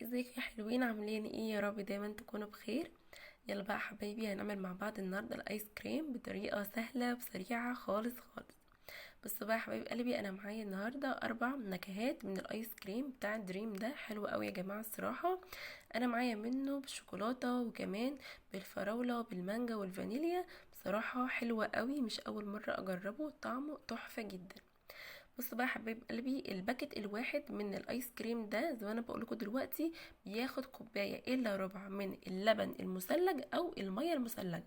ازيكم يا حلوين؟ عاملين ايه؟ يا رب دايما تكونوا بخير. يلا بقى حبايبي، هنعمل مع بعض النهارده الايس كريم بطريقة سهلة وسريعة خالص خالص. بصوا بقى يا حبايب قلبي، انا معايا النهارده 4 نكهات من الايس كريم بتاع دريم ده، حلو قوي يا جماعة الصراحة. انا معايا منه بالشوكولاته وكمان بالفراوله وبالمانجا والفانيليا، بصراحة حلوة قوي، مش اول مرة اجربه، طعمه تحفة جدا. بصوا بقى يا حبايب قلبي، ال packet الواحد من الايس كريم ده زي ما انا بقول لكم دلوقتي بياخد كوباية الا ربع من اللبن المثلج او المية المثلجه.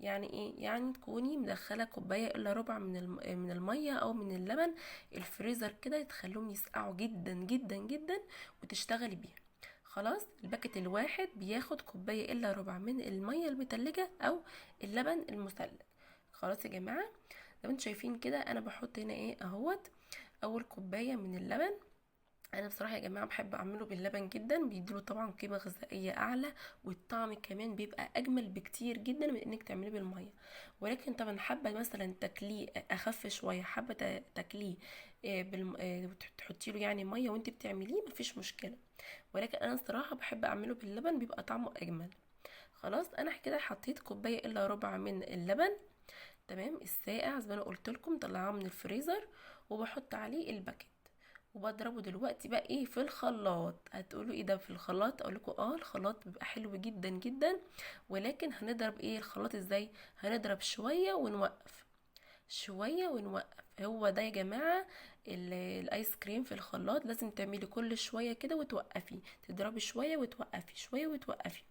يعني ايه؟ يعني تكوني مدخله كوباية الا ربع من المية او من اللبن الفريزر كده، تخليهم يسقعوا جدا جدا جدا وتشتغلي بيها. خلاص، ال packet الواحد بياخد كوباية الا ربع من المية المتلجه او اللبن المثلج. خلاص يا جماعة، زي ما انتم شايفين كده انا بحط هنا ايه اهوت اول كوباية من اللبن. انا بصراحة يا جماعة بحب اعمله باللبن جدا، بيديله طبعا قيمة غذائية اعلى، والطعم كمان بيبقى اجمل بكتير جدا من انك تعمليه بالمية. ولكن طبعا حابة مثلا تاكليه اخف شوية، حابة تاكليه، تحطي له مية وانت بتعمليه، مفيش مشكلة. ولكن انا الصراحة بحب اعمله باللبن، بيبقى طعمه اجمل. خلاص، انا كده حطيت كوباية الا ربع من اللبن، تمام، الساقع زي ما انا قلت لكم، طلعاه من الفريزر، وبحط عليه ال packet وبضربه دلوقتي بقى ايه في الخلاط. هتقولوا ايه ده في الخلاط؟ اقول لكم الخلاط بيبقى حلو جدا جدا، ولكن هنضرب ايه الخلاط ازاي؟ هنضرب شوية ونوقف، شوية ونوقف. هو ده يا جماعة الايس كريم في الخلاط، لازم تعملي كل شوية كده وتوقفي، تضربي شوية وتوقفي، شوية وتوقفي،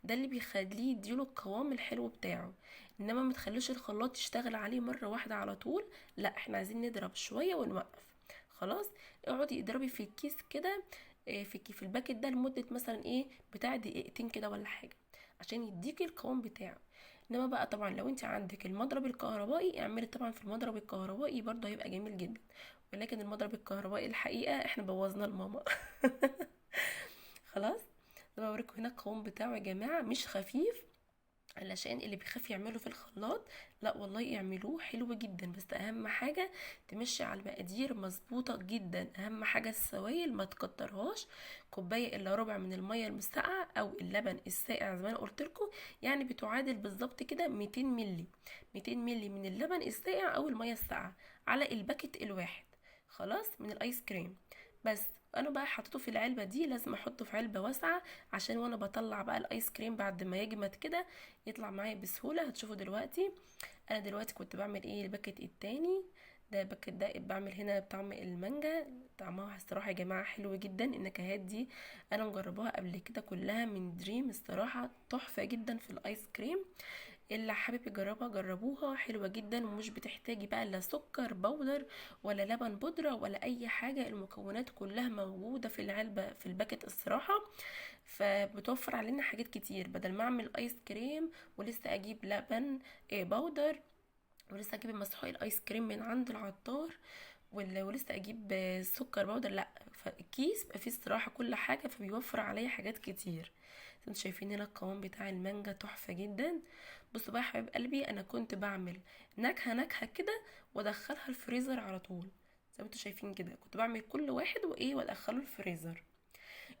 ده اللي بيخليه يديله القوام الحلو بتاعه. انما ما تخليش الخلاط يشتغل عليه مرة واحدة على طول، لا احنا عايزين نضرب شوية ونوقف. خلاص، اقعدي اضربي في الكيس كده، في ال packet ده لمدة مثلا ايه بتاع دقيقتين كده ولا حاجة، عشان يديكي القوام بتاعه. انما بقى طبعا لو انت عندك المضرب الكهربائي اعملي طبعا في المضرب الكهربائي برضه هيبقى جميل جدا، ولكن المضرب الكهربائي الحقيقة احنا بوظنا الماما. خلاص، زي ما بوريكم هنا القوام بتاعه يا جماعة مش خفيف، علشان اللي بيخاف يعمله في الخلاط، لا والله اعملوه حلو جدا، بس اهم حاجة تمشي على المقادير مظبوطة جدا. اهم حاجة السوائل ما تكترهاش، كوباية الا ربع من المية المسقعه او اللبن الساقع زي ما انا قلت لكم، يعني بتعادل بالظبط كده 200 ملي، 200 ملي من اللبن الساقع او المية الساقعه على ال packet الواحد. خلاص، من الايس كريم. بس انا بقى حطيته في العلبة دي، لازم احطه في علبة واسعة عشان وانا بطلع بقى الايس كريم بعد ما يجمد كده يطلع معايا بسهولة. هتشوفوا دلوقتي انا دلوقتي كنت بعمل ايه. ال packet التاني ده، ال packet ده بعمل هنا بطعم المانجا، طعمها الصراحة يا جماعة حلو جدا. النكهات دي انا مجرباها قبل كده كلها من دريم، الصراحة تحفة جدا في الايس كريم. اللي حابب يجربها جربوها، حلوة جدا، ومش بتحتاجي بقى لا سكر بودر ولا لبن بودرة ولا اي حاجة، المكونات كلها موجودة في العلبة في ال packet الصراحة، فبتوفر علينا حاجات كتير. بدل ما اعمل ايس كريم ولسه اجيب لبن، بودر، ولسه اجيب مسحوق الايس كريم من عند العطار، ولسه اجيب سكر بودر، لا، فالكيس بيبقى فيه الصراحة كل حاجة، فبيوفر عليا حاجات كتير. انتوا شايفين هنا القوام بتاع المانجا تحفة جدا. بصوا بقى يا حبايب قلبي، انا كنت بعمل نكهة نكهة كده وادخلها الفريزر على طول، زي ما انتوا شايفين كده، كنت بعمل كل واحد وايه وادخله الفريزر.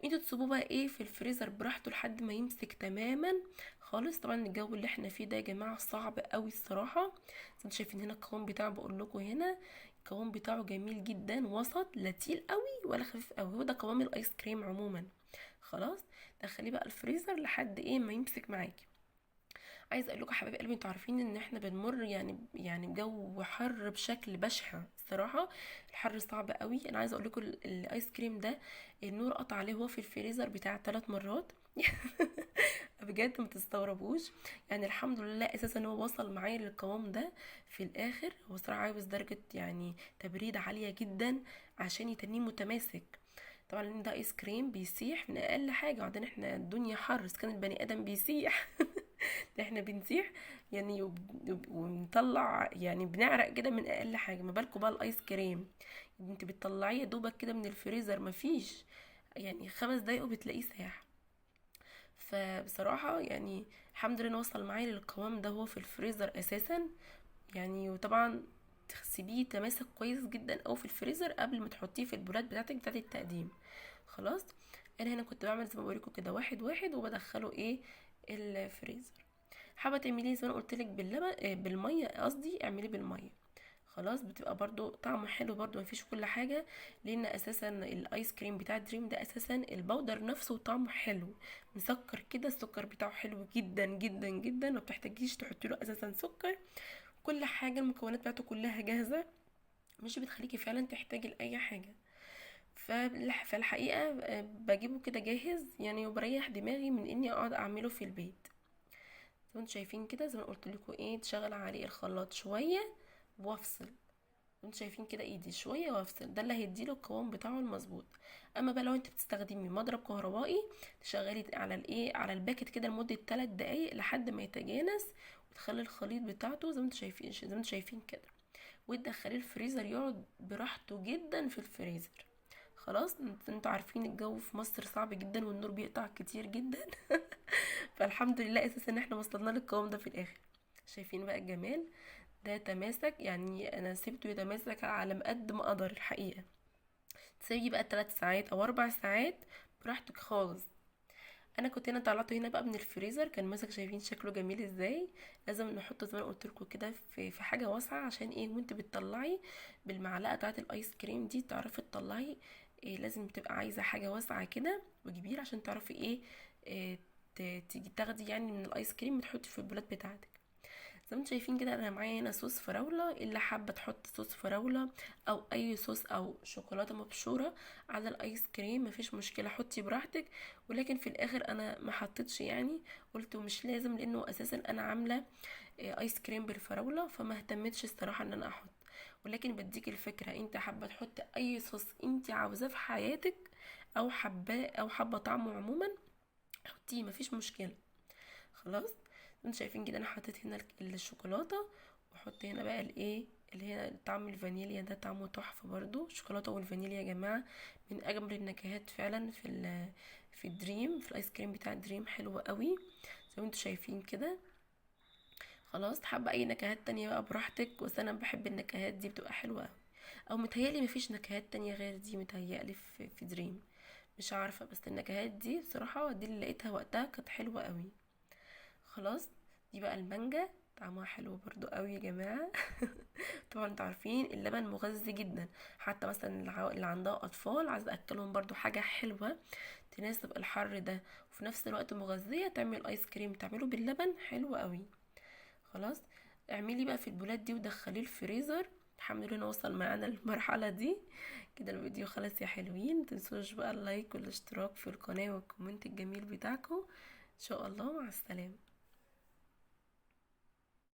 انتوا تسيبوه بقى ايه في الفريزر براحته لحد ما يمسك تماما خالص. طبعا الجو اللي احنا فيه ده يا جماعة صعب قوي الصراحة. زي ما انتوا شايفين هنا القوام بتاعه، بقول لكم هنا القوام بتاعه جميل جدا، وسط، لا تقيل قوي ولا خفيف قوي، هو ده قوام الايس كريم عموما. خلاص، دخليه بقى الفريزر لحد ايه ما يمسك معاكي. عايزه اقول لكم يا حبايب قلبي، انتوا عارفين ان احنا بنمر بجو حر بشكل بشع الصراحة، الحر صعب قوي. انا عايزه اقول لكم الايس كريم ده النور قطع عليه وهو في الفريزر بتاع 3 مرات. بجد ما تستغربوش، الحمد لله اساسا ان هو وصل معايا للقوام ده في الاخر. هو صراحة عاوز درجه تبريد عالية جدا عشان يتنيه متماسك، طبعا لان ده ايس كريم بيسيح من اقل حاجة، وبعدين احنا الدنيا حر، اذا كان البني ادم بيسيح ده احنا بنسيح ونطلع بنعرق كده من اقل حاجة، ما بالكم بقى الايس كريم انت بتطلعيه يا دوبك كده من الفريزر، مفيش 5 دقايق وبتلاقيه ساح. فبصراحة الحمد لله وصل معايا للقوام ده هو في الفريزر اساسا، وطبعا تسيبيه تماسك كويس جدا او في الفريزر قبل ما تحطيه في البولات بتاعتك بتاعت التقديم. خلاص، انا هنا كنت بعمل زي ما بوريكم كده واحد واحد وبدخله ايه الفريزر. حابة تعمليه زي ما انا قلت لك باللبن، بالمية قصدي، اعمليه بالمية خلاص، بتبقى برضو طعمه حلو برضو، مفيش كل حاجة، لان اساسا الايس كريم بتاع دريم ده اساسا ال powder نفسه طعمه حلو مسكر كده، السكر بتاعه حلو جدا جدا جدا، ما بتحتاجيش تحطي له اساسا سكر. كل حاجة المكونات بتاعته كلها جاهزة، مش بتخليكي فعلا تحتاجي لاي حاجة. فالحقيقة بجيبه كده جاهز يعني، وبريح دماغي من اني اقعد اعمله في البيت. زي ما انتم شايفين كده، زي ما قلت لكم ايه، تشغل عليه الخلاط شوية وافصل. انتوا شايفين كده ايدي شوية وافصل، ده اللي هيديله القوام بتاعه المظبوط. اما بقى لو انت بتستخدمي مضرب كهربائي، تشغلي على الايه، على ال packet كده لمدة 3 دقايق لحد ما يتجانس، وتخلي الخليط بتاعته زي ما انتوا شايفين، زي ما انتوا شايفين كده، وتدخليه الفريزر يقعد براحته جدا في الفريزر. خلاص انتوا عارفين الجو في مصر صعب جدا والنور بيقطع كتير جدا فالحمد لله اساسا ان احنا وصلنا للقوام ده في الاخر. شايفين بقى الجمال ده، تماسك يعني، انا سيبته يتماسك على قد ما اقدر الحقيقة. تسيبي بقى 3 ساعات او 4 ساعات براحتك خالص. انا كنت هنا طلعته هنا بقى من الفريزر، كان ماسك، شايفين شكله جميل ازاي. لازم نحطه زي ما قلت لكم كده في حاجة واسعة، عشان ايه، وانت بتطلعي بالمعلقه بتاعه الايس كريم دي تعرفي تطلعي إيه، لازم تبقى عايزه حاجة واسعة كده وكبيره عشان تعرفي ايه، إيه تيجي تاخدي يعني من الايس كريم وتحطي في البولات بتاعتك. زي ما انتم شايفين كده انا معايا هنا صوص فراوله، اللي حابة تحط صوص فراوله او اي صوص او شوكولاتة مبشوره على الايس كريم مفيش مشكلة، حطي براحتك. ولكن في الاخر انا ما حطيتش يعني، قلت مش لازم، لانه اساسا انا عامله ايس كريم بالفراوله، فما اهتمتش الصراحة ان انا احط. ولكن بديك الفكرة، انت حابة تحطي اي صوص انت عاوزاه في حياتك، او حباه او حابة طعمه عموما، حطيه مفيش مشكلة. خلاص انتوا شايفين كده انا حطيت هنا الشوكولاتة، وحط هنا بقى الايه اللي هي طعم الفانيليا ده، طعمه تحفة برضو. الشوكولاتة والفانيليا يا جماعة من اجمل النكهات فعلا في الدريم، في الايس كريم بتاع دريم حلو قوي زي ما انتوا شايفين كده. خلاص حابة اي نكهات تانية بقى براحتك، بس انا بحب النكهات دي بتبقى حلوة قوي. او متهيألي مفيش نكهات تانية غير دي، متهيألي في دريم، مش عارفه، بس النكهات دي بصراحة دي اللي لقيتها وقتها كانت حلوة قوي. خلاص دي بقى المانجا طعمها حلو برضو قوي يا جماعة طبعا انتوا عارفين اللبن مغذي جدا، حتى مثلا اللي عندها اطفال عايزه اكلهم برضو حاجة حلوة تناسب الحر ده وفي نفس الوقت مغذيه، تعمل ايس كريم تعمله باللبن حلو قوي. خلاص اعملي بقى في البولات دي ودخليه الفريزر. الحمد لله وصل معانا للمرحلة دي كده. الفيديو خلص يا حلوين، متنسوش بقى ال like والاشتراك في القناة وال comment الجميل بتاعكم. ان شاء الله مع السلامة.